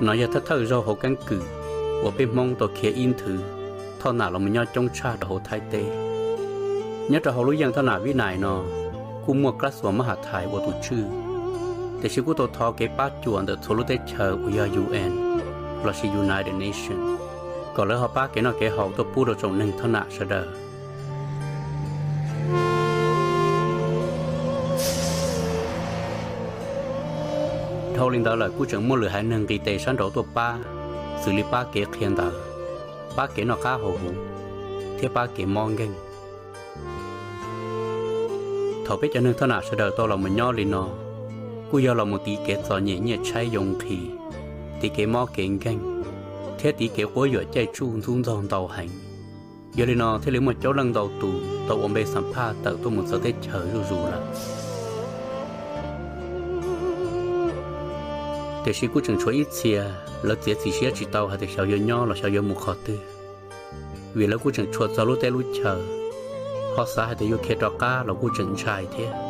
No yog thawj thawj zaug hauv keeb kwm uas peb Hmoob tau khiav ib nthwv thoj nam los mus nyob coob tshaj rau hauv Thaib teb. Nyob rau hauv lub yeej thoj nam Vib Nais no kuj muaj Kab Xuas Mab Has Thais ua tus tswj, tiam sis kuj tau thov kev pab cuam ntawm txhua lub teb chaws uas yog U N lossis United Nations kom lawv ho pab kev noj kev haus tuaj pub rau tsoom neeg thoj nam sawv daws. Dhau li ntawd lawm kuj tseem muaj lwm haiv neeg nqis tes sab nraud tuaj pab, xws li pab kev qhia ntawv, pab kev noj qab haus huv, thiab pab kev mob nkeeg. Thaum peb cov neeg thoj nam sawv daws tau los mus nyob li no, kuj yog los mus tiv kev txom nyem nyiaj tshaib yoo nqhis, tiv kev mob kev nkeeg, thiab tiv kev quab yuam caij tsuj ntxub ntxaug ntau heev. Yog li no thiaj li muaj coob leej ntau tus tau ua npe xam phaj tawm tuaj mus txawv teb chaws zuj zus lawm. Tiam sis kuj tseem tshuav ib txhia lawv txiav txim siab tsis tau hais tias xyov yuav nyob los xyov yuav mus qhov twg, vim lawv kuj tseem tshuam txog lub teb lub chaw, ho xav hais tias yuav khiav rov qab los kuj tseem ntshai thiab.